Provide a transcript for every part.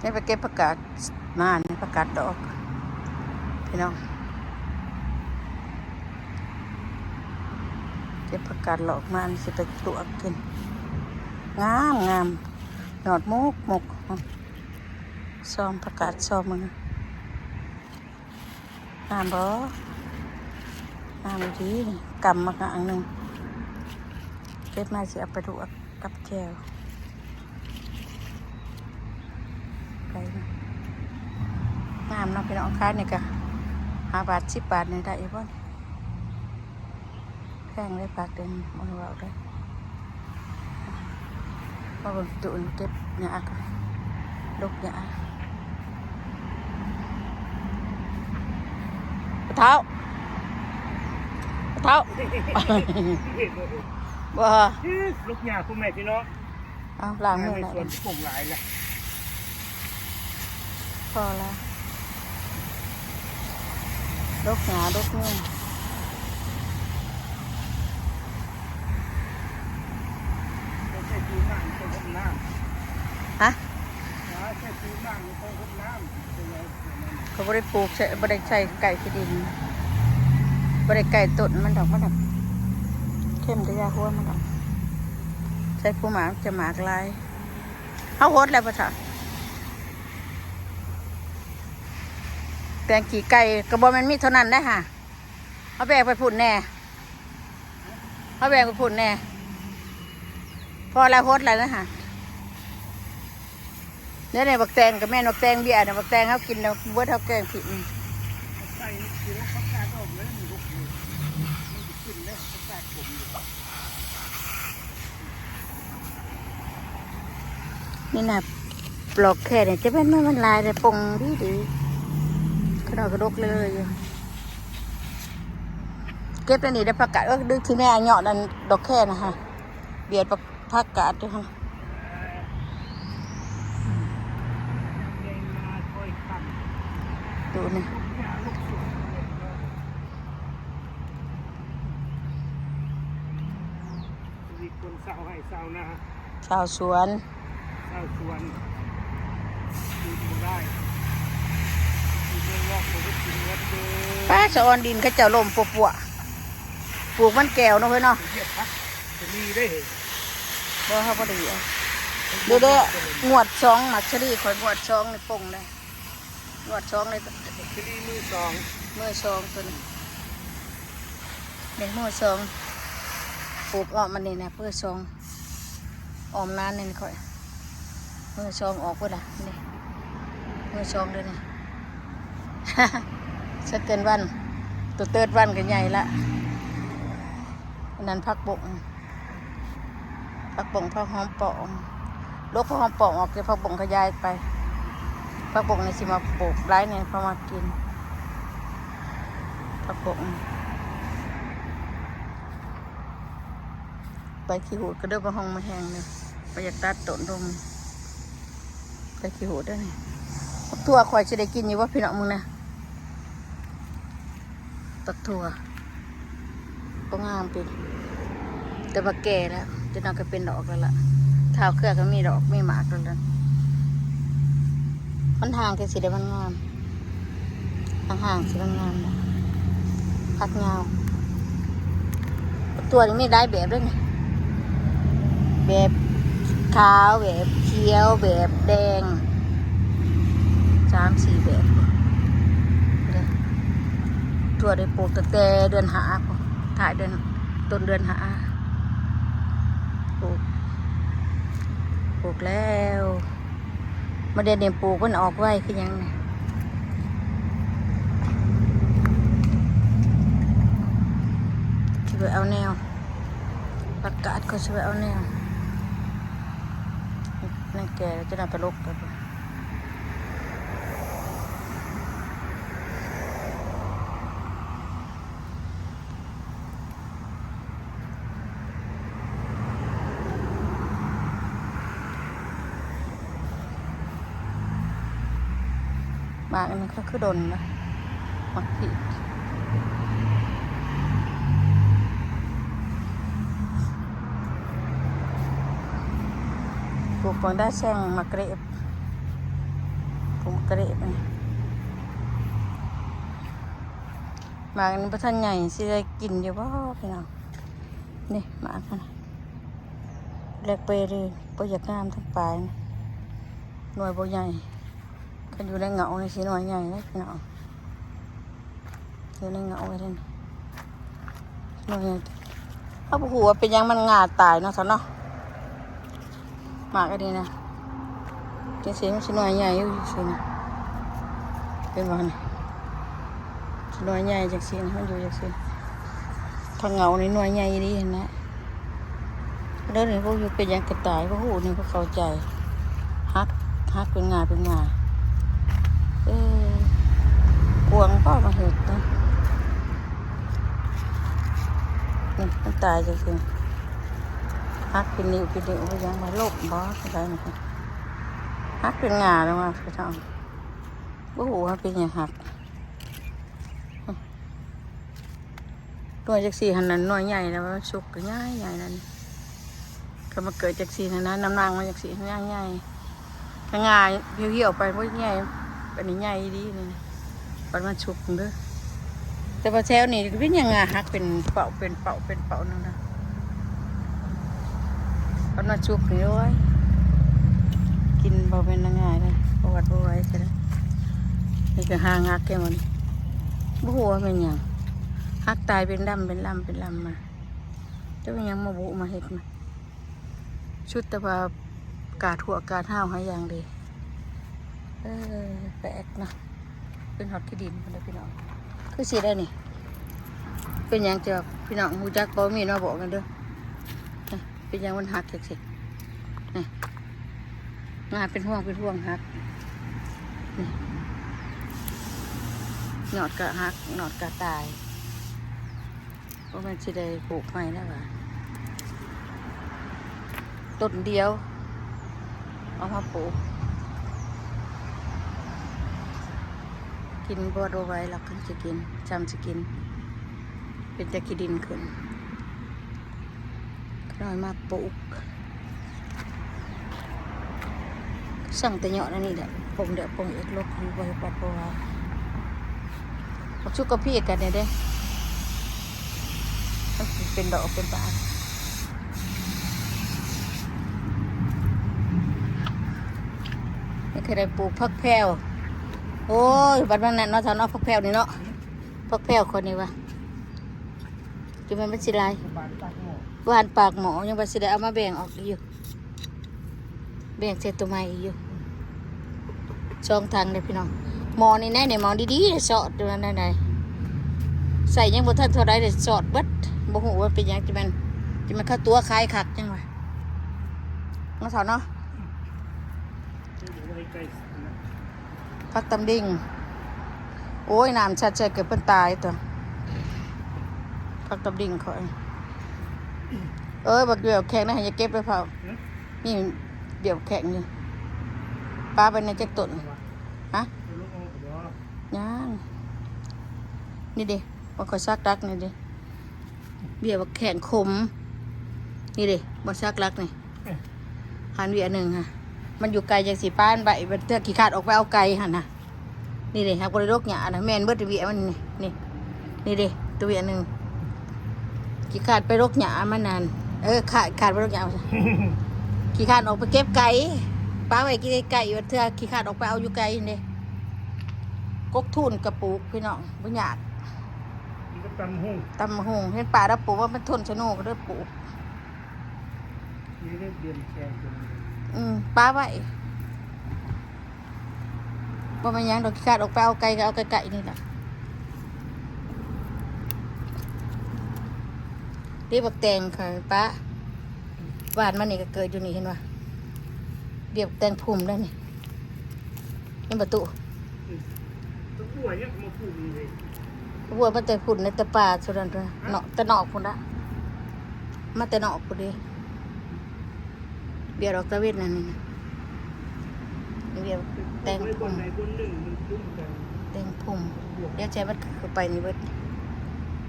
ນີ້ໄປເກັບຜັກກາດມາ ນີ້ຜັກກາດດອກ ພີ່ນ້ອງ ເກັບຜັກກາດດອກມາ ຊິໄປລວກກິນ ງາມໆ ຍອດໝົກໆ ຊອມຜັກກາດ ຊອມເບິ່ງ ງາມບໍ່? ງາມອີ່ຫຼີ ກຳໝາກຫຍັງໜຶ່ງ ເກັບມາຊິເອົາໄປລວກກັບແຈ່ວ ໄປ ງາມເນາະພີ່ນ້ອງ ຂາຍນີ້ກະຫ້າບາດ ສິບບາດນີ້ ໄດ້ຢູ່ບໍ່? ແພງເດ້ຜັກເດ ບໍ່ເວົ້າເດ້ ມາເບິ່ງຕູ້ເກັບຫຍ້າ ດົກຫຍ້າ ພໍ່ເຖົ້າ ພໍ່ເຖົ້າ ບໍ່ ດົກຫຍ້າພຸ້ນແມ່ພີ່ນ້ອງ. ເອົາ ລ້າງມືແລ້ວ ໃນສວນປຸກຫຼາຍແລ້ວ ພໍແລ້ວ ດົກຫຍ້າດົກເງິນ ໃສ່ປູນາງໃສ່ຫົ່ມນ້ຳ ຮະ ໃສ່ປູນາງໃສ່ຫົ່ມນ້ຳ ເຂົາບໍ່ໄດ້ປູກໃສ່ ບໍ່ໄດ້ໃສ່ໃກ້ຂີ້ດິນ ບໍ່ໄດ້ໃກ້ຕົ້ນມັນດອກ ມັນດອກ ເຄັມແຕ່ຢາຫົວມັນດອກ ໃສ່ປູໝາກຈະໝາກຫຼາຍ. ເຮົາຫົດແລ້ວບໍ່ເຖົ້າ ແປງຂີ້ໄກ່ກໍບໍ່ແມ່ນມີເທົ່ານັ້ນໄດ໋ຫາ ເຮົາແບ່ງໄປພຸ້ນແດ່ ເຮົາແບ່ງໄປພຸ້ນແດ່ ພໍແລ້ວ ຫົດແລ້ວນະຫາ. ແນວນີ້ບັກແຕງກໍແມ່ນ ບັກແຕງເບ້ຍນະ ບັກແຕງເຮົາກິນແລ້ວເບິດ ເຮົາແກງຜິດ ໃສ່ກິນຜັກກາດອອກເລີຍ ມັນບໍ່ກິນ ມັນຊິຂຶ້ນເດ້ ຜັກກາດຂົມຢູ່. ນີ້ນະ ດອກແຄນີ້ ຈະແມ່ນມັນຫຼາຍແຕ່ປົ່ງດີໆ ຂະໜອດກະດົກເລີຍຢູ່ ເກັບອັນນີ້ໄດ້ຜັກກາດ ເອີ ດຶກທີ່ແມ່ເຍາະນັ້ນ ດອກແຄນະຫາ ບຽດຜັກ ຜັກກາດຢູ່ຫັ້ນ ດູນີ້ ຊີວິດຄົນຊາວໄຮ່ຊາວນາ ຊາວສວນ ຊາວສວນ ຢູ່ບໍ່ໄດ້ ຢູ່ເມືອງນອກບໍ່ໄດ້ກິນເງິນເດີ ປ້າ ສະອອນດິນເຂົາເຈົ້າລົ້ມປົວໆ ປູກມັນແກວເນາະເຮີ້ຍເນາະ ຢຽບຜັກ ສະຫຼີເດ້ ບໍ່ ເຮົາບໍ່ໄດ້ເອົາ ເດີ ງວດສອງ ໝາກສະຫຼີຂ້ອຍງວດສອງນີ້ປົ່ງໄດ້ ງວດສອງນີ້ ໝາກສະຫຼີມືສອງ ມືສອງໂຕນີ້ ນີ້ມືສອງ ປູກອ້ອມມັນນີ້ນະ ມືສອງ ອ້ອມນານນີ້ຂ້ອຍ ມືສອງອອກເບິດລະ ນີ້ ມືສອງເດີນີ້ ເຊີເກີນວັນ ໂຕເຕີດວັນກໍໃຫຍ່ລະ ອັນນັ້ນຜັກບົ້ງ ຜັກບົ້ງ ຜັກຫອມປ້ອມ ດົກຜັກຫອມປ້ອມອອກ ແຕ່ຜັກບົ້ງຂະຫຍາຍໄປ ຜັກບົ້ງນີ້ຊິມາປູກຫຼາຍແດ່ ເພາະມັກກິນ ຜັກບົ້ງ ໃບຂີ້ຫູດກໍເດີ ບໍ່ຮ້ອງມາແຮງເດີ ບໍ່ຢາກຕັດຕົ້ນລົງ ໃບຂີ້ຫູດເດີນີ້ ໝາກຖົ່ວຂ້ອຍຊິໄດ້ກິນຢູ່ບໍ່ ພີ່ນ້ອງ ມຶງນະ ໝາກຖົ່ວ ບໍ່ງາມຕິ ແຕ່ວ່າແກ່ແລ້ວ ຈັກໜ່ອຍກໍເປັນດອກແລ້ວລະ ທ້າວເຄືອກໍມີດອກມີໝາກແລ້ວລະ ມັນຫ່າງຈັ່ງຊີ້ເດ້ ມັນງາມ ຫ່າງໆຊິງາມໆ ຜັກຍາວ ຖົ່ວນີ້ມີຫຼາຍແບບເດ້ນີ້ ແບບຂາວ ແບບຂຽວ ແບບແດງ ສາມສີ່ແບບເດ້ ຖົ່ວໄດ້ປູກຕັ້ງແຕ່ເດືອນຫ້າພຸ້ນ ທ້າຍເດືອນ ຕົ້ນເດືອນຫ້າ ປູກ ປູກແລ້ວ ມາເດືອນນີ້ປູກມັນອອກໄວຄືຫຍັງນີ້ ຊິໄປເອົາແນວ ປະກາດເຂົາຊິໄປເອົາແນວ ໃນແກ່ຈະນຳໄປລົກໄປ ໝາກອັນນີ້ກໍຄືດົນນະ ໝາກພີກ ປູກເບິ່ງໄດ້ ແຊງໝາກເກຣບ. ຜົມກະເລດມັນ ໝາກນີ້ບໍ່ທັນໃຫຍ່ ຊິໄດ້ກິນຢູ່ບໍ່ພີ່ນ້ອງ? ນີ້ໝາກມັນ ແລກເປດີ ບໍ່ຢາກງາມທັງປາຍ ໜ່ວຍບໍ່ໃຫຍ່. ຄັນຢູ່ໃນເຫງົານີ້ຊິໜ່ວຍໃຫຍ່ເດ້ພີ່ນ້ອງ. ຢູ່ໃນເຫງົາໄວ້ເດ້ ໜ່ວຍໃຫຍ່. ເຮົາບໍ່ຮູ້ວ່າເປັນຫຍັງມັນງ່າຕາຍເນາະ ຊັ້ນເນາະ. ໝາກອັນນີ້ນະ ຈັ່ງຊີ້ມັນຊິໜ່ວຍໃຫຍ່ຢູ່ຈັ່ງຊີ້ນະ ເຫັນບໍ່ນະ? ໜ່ວຍໃຫຍ່ຈັ່ງຊີ້ນະ ມັນຢູ່ຈັ່ງຊີ້. ທາງເຫງົານີ້ໜ່ວຍໃຫຍ່ອີ່ຫຼີຫັ້ນນະ. ແລ້ວນີ້ພວກຢູ່ເປັນຫຍັງກະຕາຍ ບໍ່ຮູ້ນີ້ ບໍ່ເຂົ້າໃຈ. ຫັກ ຫັກເປັນງ່າເປັນງ່າ. ເອີ ກວາງເວົ້າມາເຮັດນະ. ນີ້ມັນຕາຍຈັ່ງຊີ້ ຫັກເປັນນິ້ວເປັນນິ້ວ ບໍ່ຍັງວ່າລົ້ມບໍ່ ຈັ່ງໃດນີ້ ຫັກເປັນງ່າແລ້ວວ່າ ບໍ່ຮູ້ວ່າເປັນຫຍັງຫັກ. ໜ່ວຍຈັກຊີ້ຫັ້ນນະ ໜ່ວຍໃຫຍ່ແລ້ວ ມັນສຸກກະໃຫຍ່ໃຫຍ່ນັ້ນ. ກະມາເກີດຈັກຊີ້ຫັ້ນນະ ນ້ຳໜັງມັນຈັກຊີ້ ໃຫຍ່ໃຫຍ່ ກະງ່າຫ່ຽວໆໄປ ບໍ່ໃຫຍ່. ອັນນີ້ໃຫຍ່ອີ່ຫຼີນີ້ ບັດມັນສຸກເດີ. ແຕ່ວ່າແຖວນີ້ເປັນຫຍັງງ່າຫັກເປັນເປົາເປັນເປົາເປັນເປົານັ້ນນະ. ບັດມັນສຸກນີ້ ໂອ້ຍ ກິນບໍ່ແມ່ນງ່າຍເດີ ບໍ່ຫວັດບໍ່ໄຫວເທື່ອ. ນີ້ກະຫາງຫັກແກໝົດນີ້ ບໍ່ຮູ້ວ່າແມ່ນຫຍັງ ຫັກຕາຍເປັນລຳເປັນລຳເປັນລຳມາ. ແຕ່ວ່າຍັງມາບຸມາເຮັດມາ ສຸດແຕ່ວ່າກາດຫົວກາດຮາວໃຫ້ຢ່າງດີ. ເອີ ແປກເນາະ ຂຶ້ນຮອດຂີ້ດິນພຸ້ນເດີພີ່ນ້ອງ. ຄືຊິໄດ້ນີ້ ເປັນຫຍັງຈະ ພີ່ນ້ອງຮູ້ຈັກບໍ່? ມີມາບອກກັນເດີ. ເປັນຫຍັງມັນຫັກຈັ່ງຊີ້ ນີ້ ງ່າເປັນຫ່ວງເປັນຫ່ວງຫັກ. ນີ້ ຍອດກະຫັກ ຍອດກະຕາຍ. ບໍ່ແມ່ນຊິໄດ້ປູກໃໝ່ແລ້ວຫວາ ຕົ້ນດຽວເອົາມາປູກ ກິນບໍ່ໄດ້ໄຫວແລ້ວ. ຄັນຊິກິນ ຊ່ຳຊິກິນ ເປັນແຕ່ຂີ້ດິນຂຶ້ນ ຂ້ານ້ອຍມາປູກ. ສັ່ງແຕ່ຍອດອັນນີ້ແຫຼະ ປົງດຽວປົງອີກ ລົກຢູ່ ບໍ່ເຮັດວັດບໍ່ວ່າ. ບັກຊຸກກະພີກກັນແດ່ເດ້ ມັນເປັນດອກເປັນບານ. ນີ້ກະໄດ້ປູກຜັກແພວ. ໂອ້ຍ ບັດນັ້ນເນາະ ເຈົ້າເນາະ ຜັກແພວນີ້ເນາະ ຜັກແພວຂ້ອຍນີ້ວ່າ ຈັ່ງແມ່ນມັນຊິຫຼາຍ ຫວ່ານປາກໝໍ້ ຍັງວ່າຊິໄດ້ເອົາມາແບ່ງອອກອີກຢູ່ ແບ່ງໃສ່ໂຕໃໝ່ອີກຢູ່ ສອງຖັງເດ້ພີ່ນ້ອງ. ໝໍ້ນີ້ແນ່ ໝໍ້ດີໆ ຊອດຢູ່ນັ້ນໃດ ໃສ່ຍັງບໍ່ທັນເທົ່າໃດ ຊອດເບິດ. ບໍ່ຮູ້ວ່າເປັນຫຍັງ ຈັ່ງແມ່ນ ຈັ່ງແມ່ນເຂົາຕົວະຂາຍຄັກ ຈັ່ງວ່າເນາະ ເຖົ້າເນາະ. ຜັກຕຳດິງ ໂອ້ຍ ນ້ຳຊັດໃສ່ເກືອບເພິ່ນຕາຍຕົວະ ຜັກຕຳດິງຂ້ອຍ. ເອີ ບັກດຽວແຂງນະ ໃຫ້ຢ່າເກັບເດີເຖົ້າ ນີ້ດຽວແຂງນີ້ ປາໄປໃນຈັກຕົ້ນ ຮະ ຍັງ ນີ້ເດ້ ບໍ່ຄ່ອຍສັກດັກນີ້ເດ້ ເບ້ຍບັກແຂງຂົມ ນີ້ເດ້ ບໍ່ສັກດັກນີ້. ເອີ ຫັ້ນເບ້ຍໜຶ່ງຫັ້ນ ມັນຢູ່ໄກຈັ່ງຊິປານໃບ ບັດເທື່ອຂີ້ຄາດອອກໄປເອົາໄກ່ຫັ້ນນະ. ນີ້ເດ້ ຫາກບໍ່ໄດ້ດົກຫຍ້ານະ ແມ່ນເບິດເບ້ຍມັນນີ້ ນີ້ ນີ້ເດ້ ໂຕເບ້ຍໜຶ່ງ ຂີ້ຄາດໄປດົກຫຍ້າມັນນັ້ນ. ເອີ ຂາດ ຂາດໄປດົກຫຍ້າ ຂີ້ຄາດອອກໄປເກັບໄກ່ ປາໄວ້ໃກ້ໆ ບັດເທື່ອຂີ້ຄາດອອກໄປເອົາຢູ່ໄກ່ຫັ້ນເດ້. ກົກທູນກະປູກພີ່ນ້ອງ ບໍ່ຍາກ ມັນກະຕຳຫຸ່ງ ຕຳຫຸ່ງ ເຫັນປາລາວປູກວ່າມັນທົນຊະໂນກະເລີຍປູກ. ນີ້ໄດ້ເດືອນແຊງຕົວນີ້ ອືມ ປາໄວ້ ບໍ່ແມ່ນຫຍັງດອກ ຂີ້ຄາດອອກໄປເອົາໄກ່ກະເອົາໃກ້ໆນີ້ລະ. ນີ້ບັກແຕງຂ້ອຍປະ ຫວ່ານມານີ້ກະເກີດຢູ່ນີ້ ເຫັນບໍ່ ເບ້ຍບັກແຕງພຸ່ມເດ້ນີ້. ເຫັນບໍ່ຕູ້ ອືມ ບັວຍັງມາປູກນີ້ເດ້ ບົວມາແຕ່ພຸ້ນ ແຕ່ປ່າສ່ວນນັ້ນເນາະ ແຕ່ນອກພຸ້ນລະ ມາແຕ່ນອກພຸ້ນເດ້. ເບ້ຍດອກຕາເວັນອັນນີ້ນະ ເບ້ຍແຕງພຸ່ມ ແຕງພຸ່ມ ດຽວໃຈມັນຄືໄປນີ້ເບິດ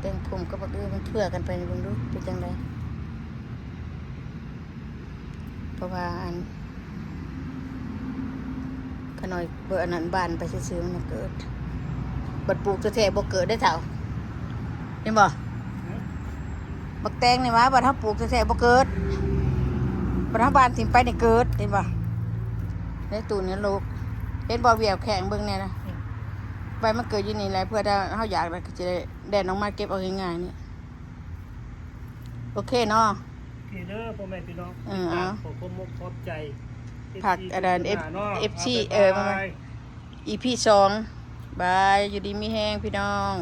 ແຕງພຸ່ມກັບບັກອື່ນມັນເຄືອກັນໄປນີ້ ເບິ່ງດູເປັນຈັ່ງໃດ. ເພາະວ່າອັນ ເຂ ຂ້ານ້ອຍເບິ່ງອັນນັ້ນບານໄປຊື່ໆ ມັນເກີດ. ບັດປູກແທ້ໆບໍ່ເກີດເດ້ເຖົ້າ. ເຫັນບໍ່? ບັກແຕງນີ້ຫວາ ບັດເຮົາປູກແທ້ໆບໍ່ເກີດ. ບັດເຮົາບານຖິ້ມໄປນີ້ເກີດ. ເຫັນບໍ່? ໃນຕູ້ນີ້ລູກ. ເຫັນບໍ່? ວຽວແຂງເບິ່ງແດ່ນະ. ໄວ້ມັນເກີດຢູ່ນີ້ແຫຼະ ເພື່ອຖ້າເຮົາຢາກນະ ກໍຈະໄດ້ແລ່ນອອກມາເກັບເອົາງ່າຍໆນີ້. ໂອເຄເນາະ. ໂອເຄເດີພໍ່ແມ່ພີ່ນ້ອງ. ເອີ ເອົາ ຂໍຂອບອົກຂອບໃຈ ຝາກອັນນັ້ນ ເອັຟຊີ ເນາະ ເອັຟຊີ ເອີ ເອົາໄປ ປະມານ ອີພີສອງ. ບາຍ ຢູ່ດີມີແຮງພີ່ນ້ອງ.